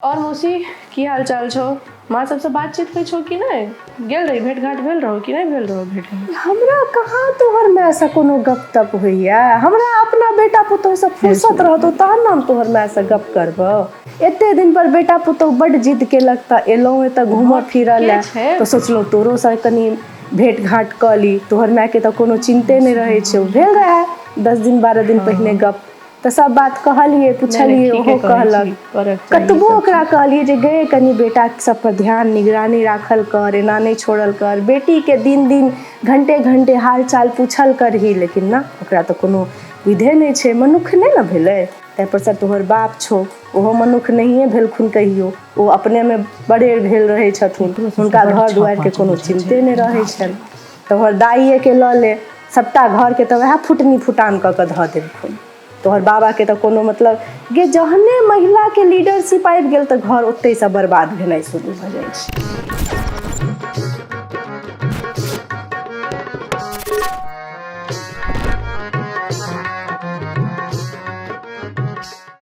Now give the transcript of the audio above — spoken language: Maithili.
आओर मौसी, की हाल चाल छौ? माँ सबसँ बातचीत होइ छौ कि नहि? गेल रही, भेट घाट भेल रहौ कि नहि भेल रहौ भेट घाट? हमरा कहाँ तोहर मायसँ कोनो गप तप होइया। हमरा अपना बेटा पुतोहसँ फुर्सत रहतौ तहन ने हम तोहर मायसँ गप करबौ। एते दिन पर बेटा पुतोह बड्ड जिद केलक तऽ एलहुँ एतऽ घूमऽ फिरऽ लए, तऽ सोचलहुँ तोरोसँ कनि भेट घाट कऽ ली। तोहर मायके तऽ कोनो चिन्ते नहि रहै छौ। भेल रहए 10 दिन 12 दिन पहिने गप, तऽ सब बात कहलियै, पुछलियै, ओहो कहलक। कतबो ओकरा कहलियै जे गे, कनि बेटा सब पर ध्यान निगरानी राखल कर, एना नहि छोड़ल कर, बेटीके दिन दिन घंटे घंटे हाल चाल पूछल करही, लेकिन ना, ओकरा तऽ कोनो विधे नहि छै। मनुख नहि ने भेलै। ताहिपर सँ तोहर बाप छौ, ओहो मनुख नहिए भेलखुन कहियो। ओ अपनेमे बड़ेर भेल रहै छथुन, हुनका घर दुआरिके कोनो चिन्ते नहि रहै छनि। तोहर दाइएके लऽ ले, सभटा घरके तऽ वएह फुटनी फुटान कऽ कऽ धऽ देलखुन। तोहर बाबाके तऽ कोनो मतलब गे, जहने महिलाके लीडरशिप आबि गेल तऽ घर ओतहिसँ बर्बाद भेनाइ शुरू भऽ जाइ छै।